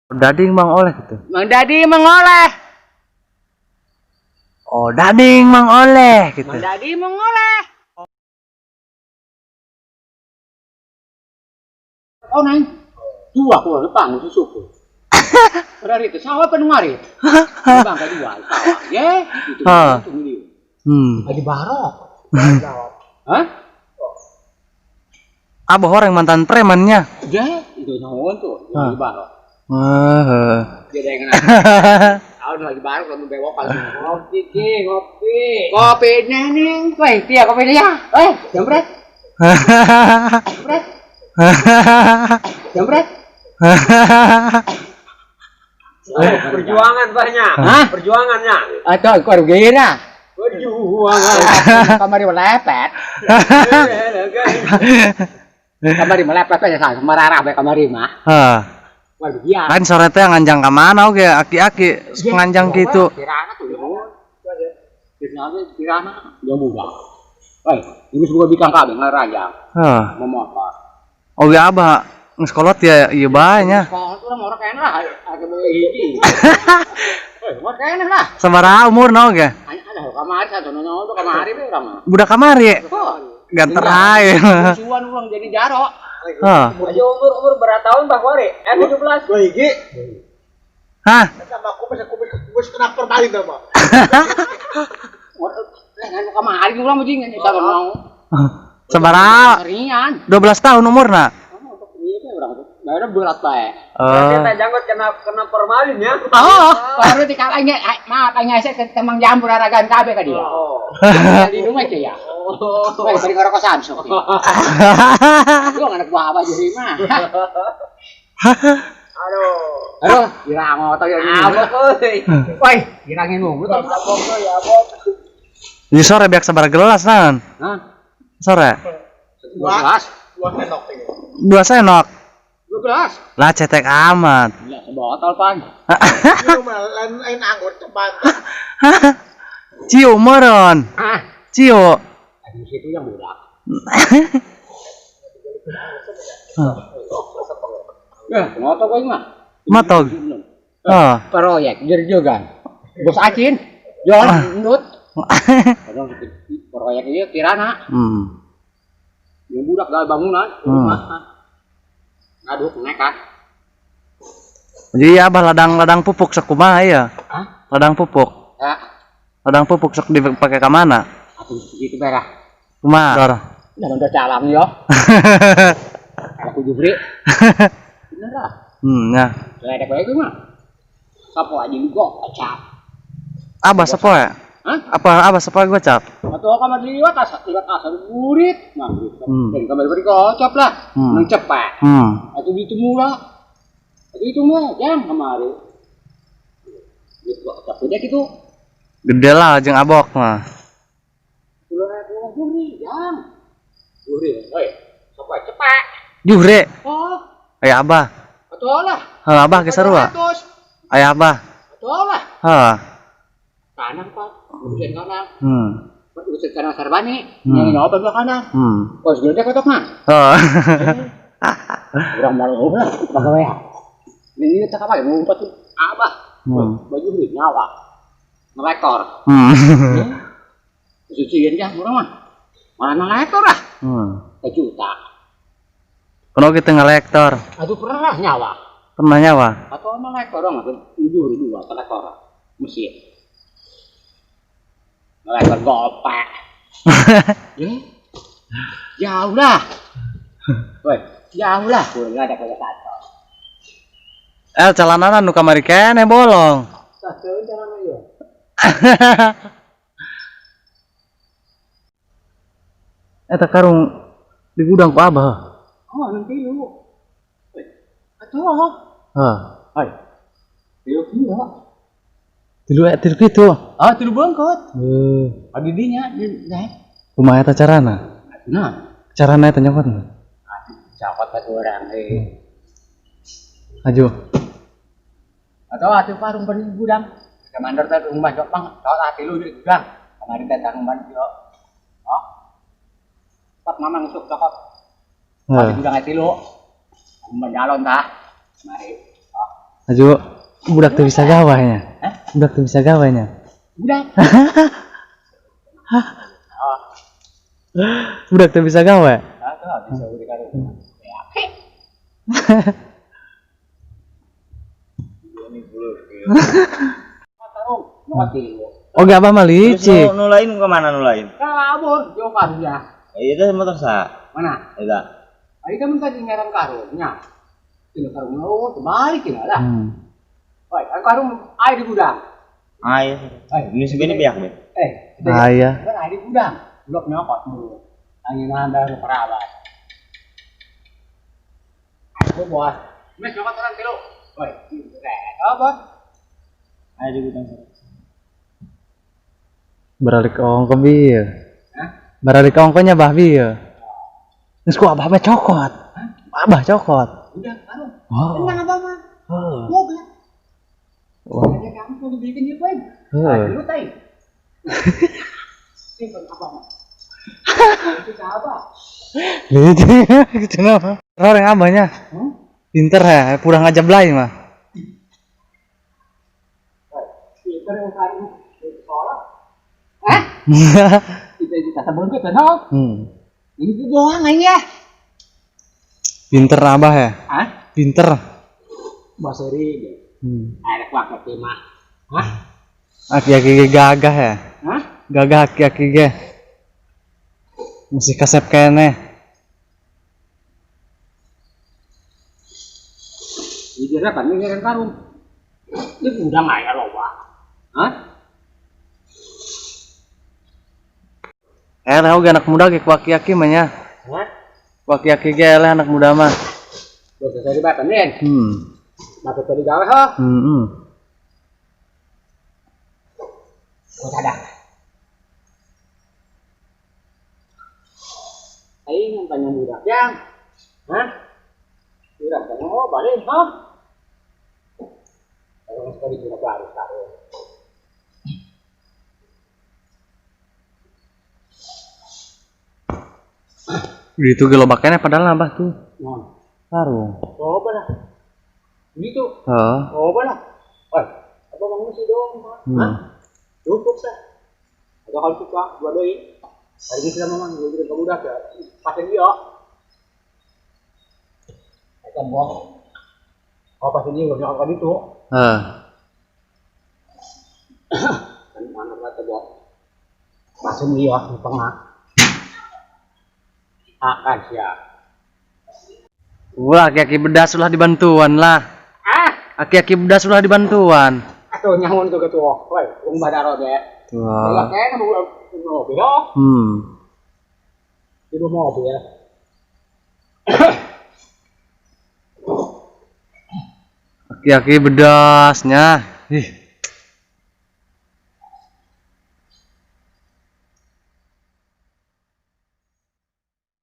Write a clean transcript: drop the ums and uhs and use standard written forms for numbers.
Dading Mang Oleh gitu. Mang Dadi mengoleh. Oh, Dading Mang Oleh gitu. Mang Dadi mengoleh. Oh, nang. Dua aku depan susu. Berarti itu sawah penuh ngarit. Bang kedua sawah. Ye, itu. Itu. Lagi barok. Hah? Abah orang mantan premannya. Ya, itu naon tuh, lagi barok. Dia ada yang tahun lagi barok kamu bewok kalau ngopi ki, ngopi. Kopi neneng, weh, dia kopi dia. Weh, jambret. Jambret. Jambret. Perjuangan banyak. Hah? Perjuangannya. Atau aku rugi nah. Perjuangan. Kamari melepet. Kamari melepet aja sama marah bae kamari mah. Hah. Waduh, iya. Lain sore teh nganjang ka mana oge aki-aki nganjang gitu. Kirana tuh. Kirana kirana dia muda. Woi, ini sebuah bikang kabeh ngaranjang. Hah. Memotor. Oge abah geus kolot ya ieu bae nya. Kolot urang ora kene lah, agak hiji. Woi, ora kene lah. Sabaraha umurna oge? Ada kamari satu nonton kamari be urang mah. Budak kamari. Ganter ae. Musuhan urang jadi jaro. Hah. Ayo umur berapa tahun Bah Wari? 17. Dua hiji. Hah? Sama aku wis kena permain ta, Pak. Lah kamari urang mah jeung sama mau. Sabaraha? Ringan. 12 tahun umurna. Bayar berat bae. Berarti janggut kena formalin ya. Oh, baru dikalahnya maaf anya saya temang jambur aragan kabeh ka dia. Oh. Di rumah ya. Oh. Weh, bari ngerokok Samsung. Lu anak buah apa jadi mah. Aduh. Aduh, girang otak ya. Abok euy. Woi, girangin lu. Abok euy, abok. Di sore biak sabar gelas nan. Hah? Sore. Dua gelas. Dua senok. Dua senok. Dua gelas. Lah cetek amat. Ya, sebotol pan. Cium lain anggur cepat. Ciu meureun. Ah. Ciu. Di situ yang budak. Eh, motor gue mah. Motog. Oh. Proyek jerjogan. Bos Acin, jual ndut. Proyek ieu kirana. Yang budak gawe bangunan, rumah. Ngaduk nekat. Jadi abah ladang-ladang pupuk sok kumaha ya? Hah? Ladang pupuk. Ya. Ladang pupuk sok dipake ka mana? Atuh gitu berah. Kumaha? Udah mentor calam yo. Aku jubri. Bener lah. Ya. Ledek bae mah. Sapo aja gocap. Abah sapo ya? Hah? Apa abah sapo gocap? Atau kamar liwat asa liwat asa burit. Nah, dan kamar beri gocap lah. Nang cepet. Atau itu mula. Atau itu mah jam kemari. Duit gocap gede gitu. Gede lah jeung abok mah. Ulah juri jam. Juri, oi. Sapo cepet. Jure. Oh. Aya abah. Betul lah. Heuh abah geus sarua. Aya abah. Betul lah. Heuh. Kanan Pak, urusan kanan. Urusan kanan Sarbani, yang nyoba belah kanan. Kos gede kotok mah. Heeh. Urang malu lah, pagawean. Ini tak apa ya, ngumpet tuh abah. Baju beli nyawa. Ngelekor. Suciin ya urang mah. Mana ngelekor ah? Sejuta. Kono kita ngelektor. Aduh pernah nyawa. Pernah nyawa? Atau ngelektor dong, tidur dua ngelektor mesin. Ngelektor gopek. Ya. Jauh lah. Woi, jauh lah. Kurang ada kaya satu. Celanana nu kamari keneh bolong. Satu celana ieu. Eta karung di gudang ku abah. Oh, nanti lu. Atuh. Hah. Hai. Tilu kieu. Tilu tilu kitu. Ah, tilu bengkot. Heuh. Adi dinya, di. Kumaha eta carana? Nah, carana eta nyokotna. Cokot batu urang heuh. Ajo. Atau atuh parung beri gudang. Kamandor teh rumah jok bang, cokot tilu di gudang. Kamari datang man yo. Oh. Pat mamang usuk cokot. Di gudang tilu. Menyalon tah. Mari. Oh. Aju budak tuh bisa gawainya. Budak tuh bisa gawainya. Budak. Budak tuh bisa gawe. Ah, tuh bisa udah karung. Oh, gak apa mah licik. Nu lain kemana nu lain? Kabur, jauh karungnya. Itu motor sa. Mana? Eta. Ayo kamu tadi ngaran karungnya. Tidak karung, oh, terbalik ya lah. Oi, kan karung air di gudang. Ayo. Ini segini pihak deh. Ayah. Kan air di gudang. Blok nyokot mulu. Angin anda ke perawat. Aku bos. Mes nyokot orang kilo. Oi, oh bos. Ayo di gudang. Beralih ke ongko bieu. Hah? Beralih ke ongkonya bah bieu. Geus ku abah mah cokot. Abah cokot. Udah, karung. Oh. Tenang abah mah. Heeh. Moga. Oh. Aja kamu mau dibikin dia, Boy. Heeh. Lu tai. Simpen abah mah. Itu siapa? Licik. Kenapa? Orang abahnya. Pinter ya, kurang ngajablay mah. Pinter yang karung sekolah. Hah? Kita kita sebelum kita no. Ini tuh doang aja. Pinter abah ya? Hah? Pinter. Bahasa ri. Ada waktu mah. Hah? Aki-aki ge gagah ya? Hah? Gagah aki-aki ge. Masih kasep keneh. Ini kan ini kan karung. Ini gudang aja loba. Hah? Eleh oge anak muda ge ku aki-aki mah nya. Hah? Ku aki-aki ge eleh anak muda mah. Bahasa seri batan nen. Bahasa seri gawe ha. Gua sadar. Aing tanya budak yang. Hah? Budak tanya oh balik ha. Kalau sekali budak baru taruh. Itu gelobaknya padahal abah tuh. Nah. Karung. Oh, lah. Gitu. Heeh. Oh, lah. Oi, apa bangun sih dong? Hah? Cukup sah. Atau kalau suka dua doi. Hari ini sudah memang gue juga udah ya. Pasien dia. Ikan bos. Oh, pasien dia udah nyokap itu. Heeh. Kan mana kata bos. Pasien dia di tengah. Akan siap. Wah, aki-aki bedas ulah dibantuan lah. Ah, Aki-aki bedas ulah dibantuan. atau nyangun tuh ketua. Woi, wong badaro deh. Tuh. Lah kayaknya mau mobil. Di mobil. Aki-aki bedasnya. Ih.